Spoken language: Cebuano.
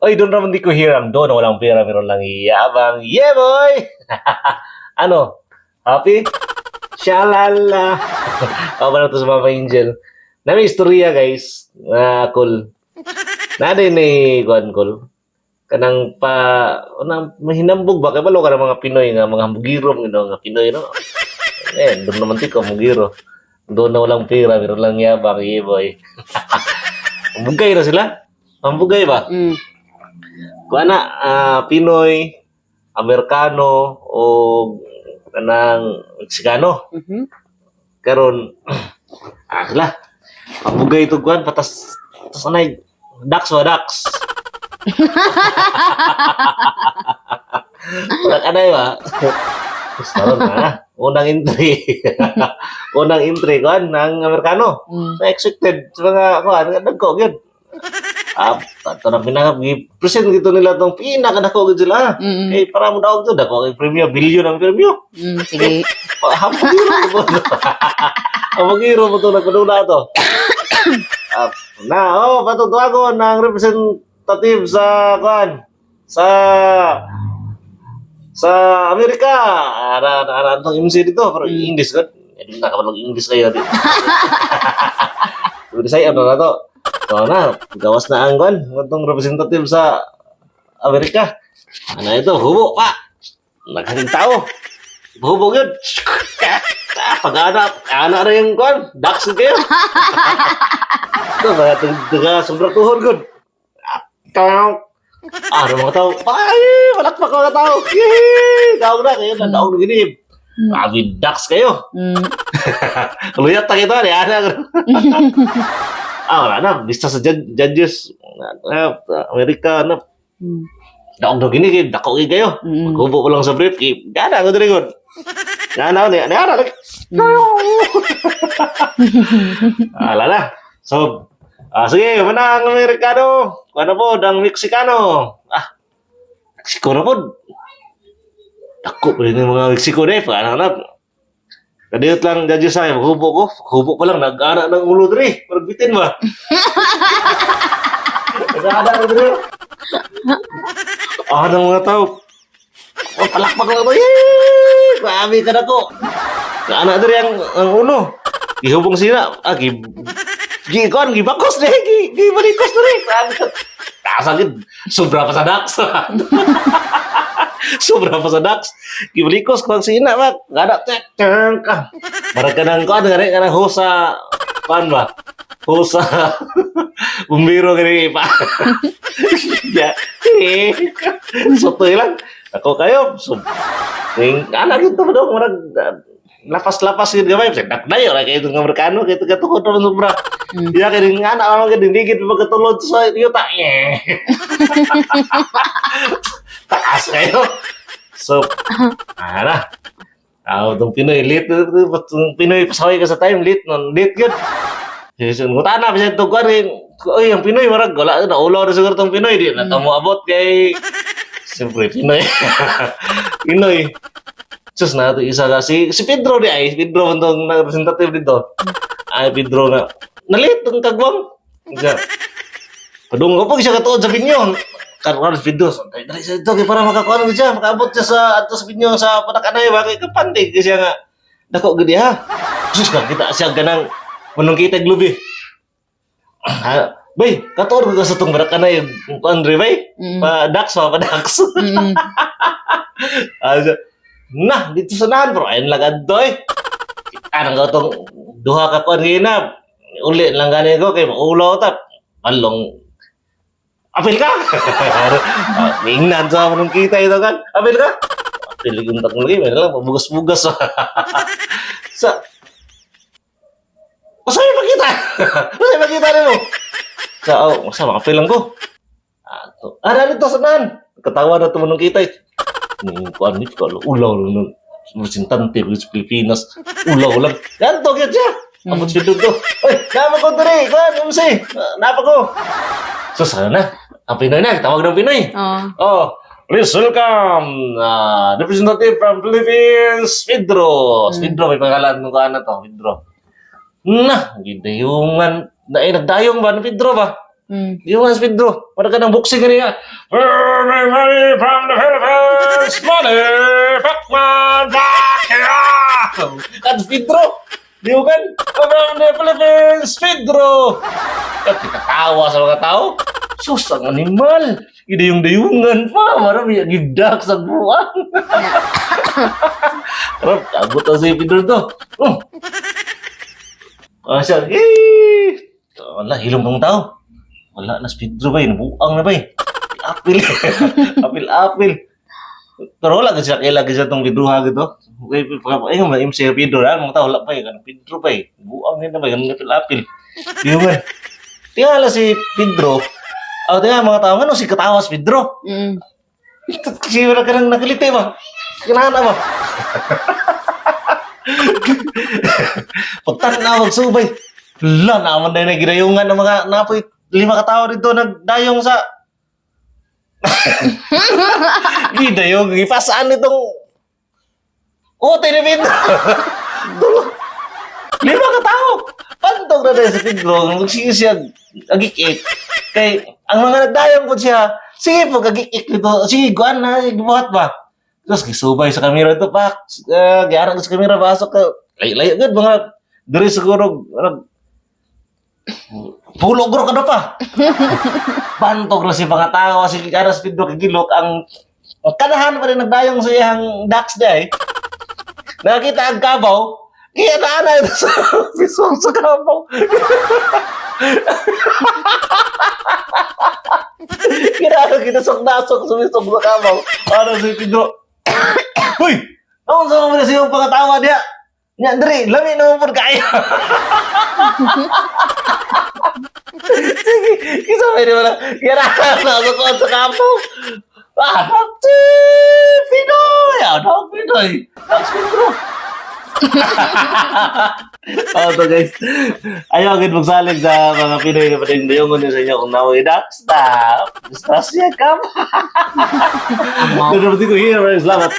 Oy, doon raman di ko hirang doon. Walang pera, meron lang yabang. Yeah, boy! Ano? Happy? Shalala! Ako ba na to sa Mama Angel? Nami istorya, guys. Na cool. Na din ni kuan cool. Kanang pa unang mahinambog ba kay balo ka ng mga Pinoy nga mga hambugiro nga Pinoy, no? Eh, doon naman ti ko hambugiro. Doon na walang pera, meron lang yabang, yeah, boy. Hambugay na sila. Hambugay ba? Mm. Kuha na, Pinoy, Amerikano, o kanang Meksikano. Karon, sila. Pambugay ito kuan, patas, patas anay, ducks ba, ducks? Wala ka na ba? Tapos karon na, unang entry. Unang entry, kuan, ng Amerikano. Mm. So, expected sa mga, kuan, nagko, gyud. Ato na pinaka, present gito nila tong pinakadako gyud sila. Kay para mo daog to, dako kay premyo, bilyon ang premyo. Sige. Hambugiro mo to. Hambugiro mo to, nagpadula to. Na, oh, patutuwagon ang representative sa, kuan, sa Amerika. Ara, ara, itong MC dito, pero English ko. Eh, di na kabalog English kayo. Di. Pero saya na to. So na, gawas na ang kuan, itong representative sa Amerika. Ano ito, hubo pa. Naghating tao. Hubo yun. Pag-ana, ana na yung kuan, ducks kayo. Ito, mga taga sobrang tuhod gud. Ah, ano mga tao? Ay, palakpak mga tao. Yay! Daog na kayo, na daog na gini. Grabe, ducks kayo. Luyat ta kita, ni ana. Wala na. Bista sa judges. Amerika, na. Daog na gini, kay dako kay kayo. Maghubo ko lang sa brief, kay gana ko diri gud. Gana ni, ni ana. Ala na. So, sige, manang Amerikano. Ano po, ang Meksikano. Meksiko na po. Dako pa rin yung mga Meksiko na eh. Paano na? Kadiyot lang, judges sa akin, maghubo ko. Hubo pa lang, nag-ana ng ulo diri. Parang bitin ba? Nag-ana na diri. Ng mga tao. Oh, palakpak lang ito. Yay! Grabe ka na ko. Naana diri ang ulo. Gihubong sila. Gi gi kon gibakos diri, gi gi balikos diri. Grabe ka. Taas gid. Sobra pa sa ducks. Sobra pa sa ducks. Gibalikos ko ang sina ba. Gana tek tek ka. Marag ka ng kuan gani ka ng hosa kuan ba? Hosa bumbiro gani pa. Ya. Sotoy lang. Ako kayo. So, ning ana gid to daw murag lapas-lapas gid gamay. Sa dakdayo ra kay itong Amerikano kay tuod naman sobra. Ya kay ning ana lang gid hindi gid magkatulod sa yuta. Taas kayo. So, ana. Itong Pinoy, late, itong Pinoy, pasaway ka sa time, late, non, late gud. Ngutan na, bisan itong kuwan, eh, oy, ang Pinoy, marag, wala, naulaw na siguro itong Pinoy, di na mo abot kay, siyempre, Pinoy. Pinoy. Sus na, ito isa ka, si Pedro di ay, si Pedro man tong representative dito. Ay, Pedro nga, nalit ang kagwang. Siya, padung ko po siya katuod sa binyo. Karon si Pedro, so, dali dali siya dito kay para makakuan siya, makaabot siya sa ato sa binyo sa panakanay ba kay kapandig kay siya nga dako gid ha. Sus ka kita siya ganang manong kita glubi. Ha, bay, katuod ko sa tong barakanay kuan dre bay. Pa dax pa pa dax. Siya, nah, dito sa nahan, pero ayun lang adto eh. Anong ka tong duha ka kuan na. Uli lang gani ko kay maulaw ta. Malong apil ka. Mingnan sa manong kita ito kan. Apil ka. Apil yung tak lagi, may lang bugas-bugas. Sa Masaya makita. Masaya makita nimo. Sa oh, sa makapil lang ko. To. Dito sa nan. Katawa na tumanong kita. Ni kuan ni ko ulaw lang representante sa Pilipinas. Ulaw lang. Ganto gyud siya. Abot siya dito. Oy, napa ko diri, kuan MC. Napa ko. So sana na. Ang Pinoy na, tawag ng Pinoy. Oh. Oh, please welcome representative from Philippines, Pedro. Pedro, may pangalan ng kuan na to, Pedro. Na, gidayungan. Na, eh, nagdayong ba ni Pedro ba? Di mo si Pedro. Para ka ng boxing kanina. Money from the Philippines, Manny Pacman Pacquiao. At Pedro. Di mo kan? From the Philippines, Pedro. At katawa sa mga tao. Sus, ang animal. Idayong-dayungan pa. Marami gigdak sa buwan. Harap, abot na si Pedro to. Oh. Ah, siya, eh! Wala, hilom ng tao. Wala na si Pedro ba, nabuang na ba eh. Apil. Apil, apil. Pero wala kasi siya, kasi itong Pedro ha gito. Okay, ay, nga, MC Pedro na, mga tao, wala pa eh. Kanang Pedro pa eh. Buang yun na ba, ganun apil, apil. Yung nga. Tingala si Pedro. Oh, tingala mga tao, ano si katawa si Pedro? Kasi wala ka nang nakiliti ba? Kinahan ba? Pagtanaw, magsubay. La, naman na yung ginayungan ng mga napoy lima katao dito nagdayong sa gidayong gipasaan nitong Ote ni Pedro. Tulo. Lima katao. Pantog na dahil si Pedro. Magsige siya agik-ik. Kay ang mga nagdayong po siya, sige po, agik-ik nito. Sige, guan na, buhat ba? Tapos gisubay sa kamera ito, pak. Giarang sa kamera, pasok ka. Layo-layo, good, mga diri siguro, ano, pulo guro ka na pa. Bantog na si mga tao kasi aras Pedro kagilok ang kanahan pa rin nagdayong sa iyang ducks day. Nakita ang kabaw, kaya na na ito sa pisong sa kabaw. Kaya kinasok-nasok sa pisong sa kabaw. Ano si Pedro? Uy! Noon sa mga siyong pangatawa niya. Nya, Andre, lami naman po kayo. Sige, isa may wala. Kaya na, nasa ko sa kampo. Ah, si Pinoy! Ah, no, Pinoy! That's Pedro! Oh, to guys. Ayaw agad magsalig sa mga Pinoy na pating dayongon sa inyo kung naway ducks na. Disgrasya ka pa. Amaw. Pero ko here, salamat.